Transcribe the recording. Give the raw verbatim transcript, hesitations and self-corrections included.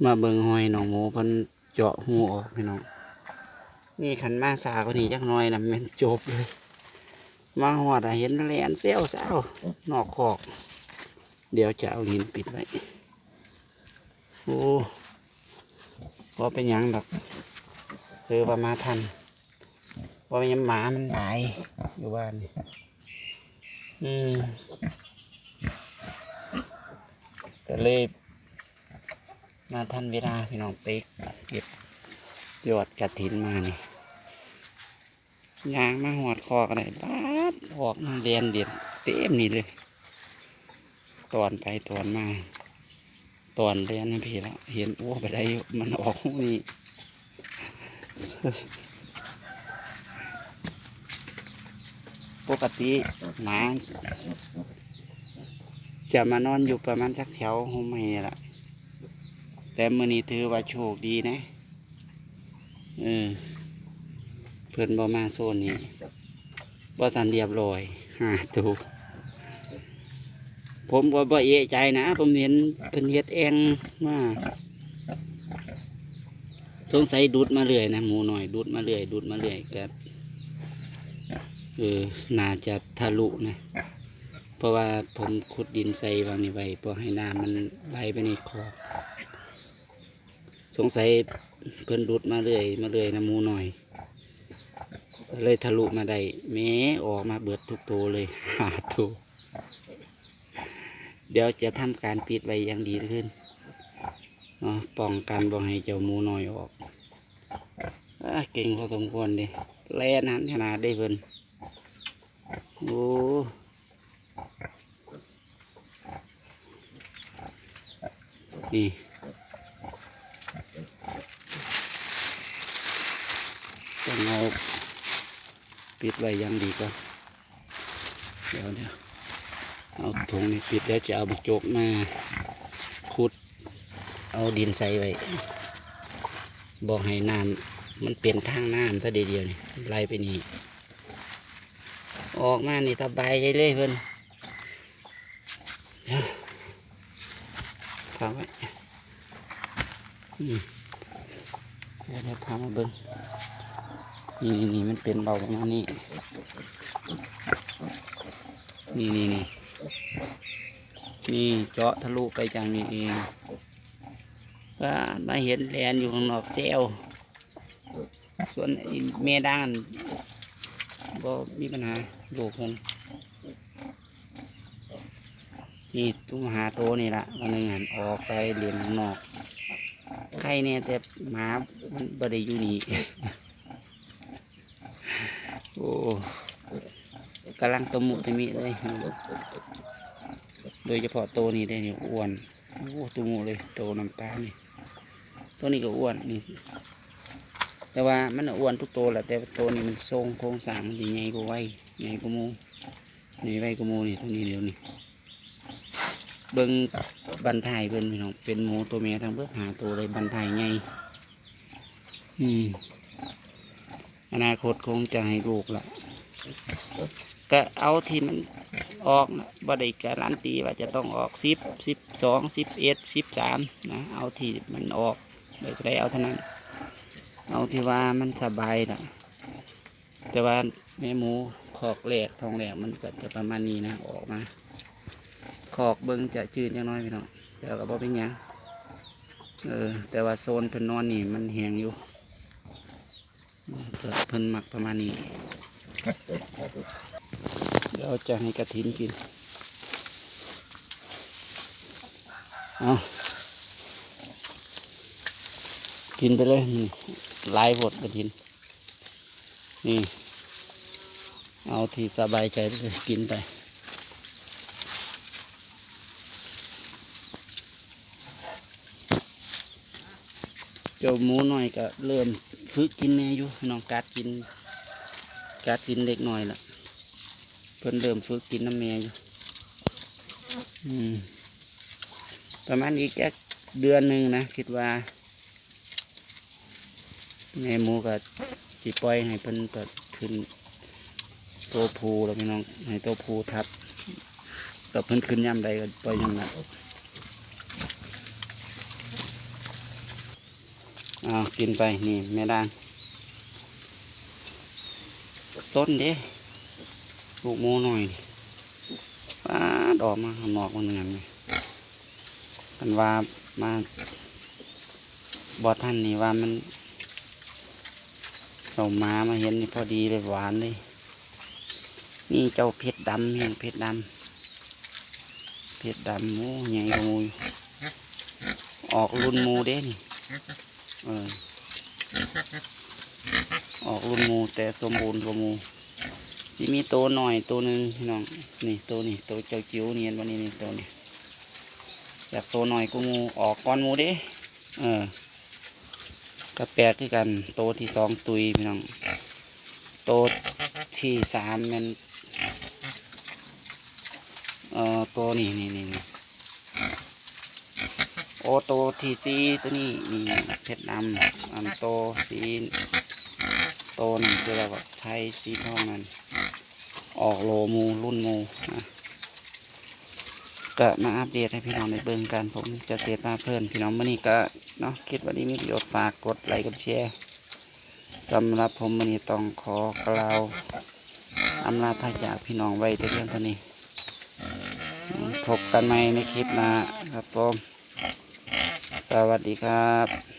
มาเบิ่งหอยน้องหมูเพิ่นเจาะรูออกพี่น้อง นี่คันมาช้ากว่านี้จักหน่อยนะแม่นจบเลย มาฮอดอะเห็นแล่นแซวๆนอกคอก เดี๋ยวจะเอาหินปิดไว้ โอ้ บ่เป็นหยังดอก ถือว่ามาทัน เพราะว่าหมามันหลายอยู่บ้านนี่ อืม ก็เลยมาทันเวลาพี่น้อง ไปเก็บยอดกฐินมานี่ ย่างมาฮอดคอกก็ได้ ป๊าด ออกมาแล่นเล่นเต็มนี่เลย ตอนไปตอนมา ตอนแล่นมาพี้ละ เห็น โอ้ ไปได้อยู่ มันออกฮูนี่ ปกติหมาจะมานอนอยู่ประมาณจักแถวฮูไม้นี่ล่ะ แต่มื้อนี้ถือว่าโชคดีนะ เออ เพิ่นบ่มาโซนนี้ บ่ซั้นเรียบร้อย ห้าตัว ผมก็บ่เอะใจนะ ผมเห็นเพิ่นเฮ็ดแอ่งมา สงสัยดูดมาเรื่อยนะ หมูน้อยดูดมาเรื่อย ดูดมาเรื่อยก็ เออ น่าจะทะลุนะ เพราะว่าผมขุดดินใส่วางนี่ไว้ เพื่อให้น้ำมันไหลไปในคอก สงสัยเพิ่นดูดมาเรื่อย มาเรื่อยนะ หมูน้อย เลยทะลุมาได้ แหม ออกมาเบิดทุกตัวเลย ห้าตัว เดี๋ยวจะทำการปิดไว้อย่างดีขึ้นเนาะ ป้องกันบ่ให้เจ้าหมูน้อยออก อ่า เก่งพอสมควรเด้ แล่นหันขนาดได้เพิ่น โอ้ นี่ ต้องเอาปิดไว้อย่างดีก่อน เดี๋ยวเดี๋ยว เอาถุงนี้ปิด แล้วจะเอาบักจกมาขุด เอาดินใส่ไว้ บอกให้น้ำมันเป็นทางน้ำซะเดียวๆนี่ ไหลไปนี่ ออกมานี่สบายใจเลยเพิ่น เดี๋ยว พาไว้ อืม เดี๋ยว เดี๋ยวพามาเบิ่ง นี่ นี่ นี่ มันเป็นเบาประมาณนี้ นี่ นี่ นี่ นี่เจาะทะลุไปจากนี่เอง ว่ามาเห็นแล่นอยู่ข้างนอกแซว ส่วนไอ้แม่ด่างนั่นบ่มีปัญหา ลูกเพิ่น นี่ตุ้มหาตัวนี่ละ วันหนึ่งหันออกไปเล่นข้างนอก ใครเนี่ยแต่หมามันบ่ได้อยู่นี่ โอ้ กำลังตะมุตะมิเลย โดยเฉพาะตัวนี้ได้นี่อ้วน โอ้ ตะมุเลย ตัวน้ำตาลนี่ ตัวนี้ก็อ้วนนี่ แต่ว่ามันอ้วนทุกตัวแหละ แต่ตัวนี้มันทรงโครงสร้างมันสิใหญ่กว่าไว้ ใหญ่กว่าหมู่ นี่ไว้กว่าหมู่นี่ ตัวนี้เดี๋ยวนี้ เบิ่งบั้นท้ายเพิ่นพี่น้อง เป็นหมูตัวแม่ทั้งเบิดห้าตัวเลย บั้นท้ายใหญ่ อืม อนาคตคงจะให้ลูกละ ก็เอาที่มันออกนะบ่ได้การันตีว่าจะต้องออกสิบ สิบสอง สิบเอ็ด สิบสาม นะ เอาที่มันออก ได้เท่าใดเอาเท่านั้น เอาที่ว่ามันสบายนะ แต่ว่าแม่หมูคอกแรกท้องแรกมันก็จะประมาณนี้นะ ออกมา คอกเบิ่งจะจืดจักหน่อยพี่น้อง แต่ก็บ่เป็นหยัง เออ แต่ว่าโซนเพิ่นนอนนี่มันแห้งอยู่ เพิ่นมักประมาณนี้ เดี๋ยวจะให้กฐินกิน เอา กินไปเลย มันหลายโพดกฐิน นี่ เอาที่สบายใจเลย กินไป เจ้าหมูน้อยก็เริ่มฝึกกินแหน่อยู่ น้องกัดกิน กัดกินเล็กน้อยละ เพิ่นเริ่มฝึกกินนำแม่อยู่ อืม ประมาณอีกจักเดือนหนึ่งนะ คิดว่า แม่หมูก็สิปล่อยให้เพิ่นก็ขึ้นโตผู้แล้วพี่น้อง ให้โตผู้ทับ ก็เพิ่นขึ้นยามใดก็ปล่อยยามนั้น เอากินไป นี่แม่ด่าง ซนเด้ ลูกหมูน้อยนี่ ป๊าด ออกมาข้างนอกมันเหมือนนี่ มันว่ามา บ่ทันนี่ว่ามัน เอาหมามาเห็นนี่พอดีเลย หวานเลย นี่เจ้าเพชรดำ นี่เพชรดำ เพชรดำ โอ้ ใหญ่กว่าหมู่อยู่ ออกรุ่นหมู่เด้นี่ เออ ออกรุ่นหมู่ แต่สมบูรณ์กว่าหมู่ สิมีโตน้อยโตหนึ่งพี่น้อง นี่โตนี่ โตเจ้าจิ๋วนี่ เห็นบ่นี่ นี่โตนี่ จากโตน้อยกว่าหมู่ ออกก่อนหมู่เด้ เออ ก็แปลกคือกัน โตที่สองตุยพี่น้อง โตที่สามแม่น เอ่อ โตนี่ นี่ นี่ นี่ โอ้ โตที่สี่ ตัวนี้ นี่ เพชรดำ อันโตสี โตนั่นคืออะไรวะ ไทยสีทองนั่น ออกโหลหมู่ รุ่นหมู่นะ ก็มาอัปเดตให้พี่น้องได้เบิ่งกัน ผมเกษตรพาเพลิน พี่น้อง มื้อนี้ก็เนาะ คิดว่าดีมีประโยชน์ ฝากกดไลค์กดแชร์ สำหรับผมมื้อนี้ต้องขอกล่าวอำลาพระจากพี่น้องไว้แต่เพียงเท่านี้ พบกันใหม่ในคลิปหน้าครับผม สวัสดีครับ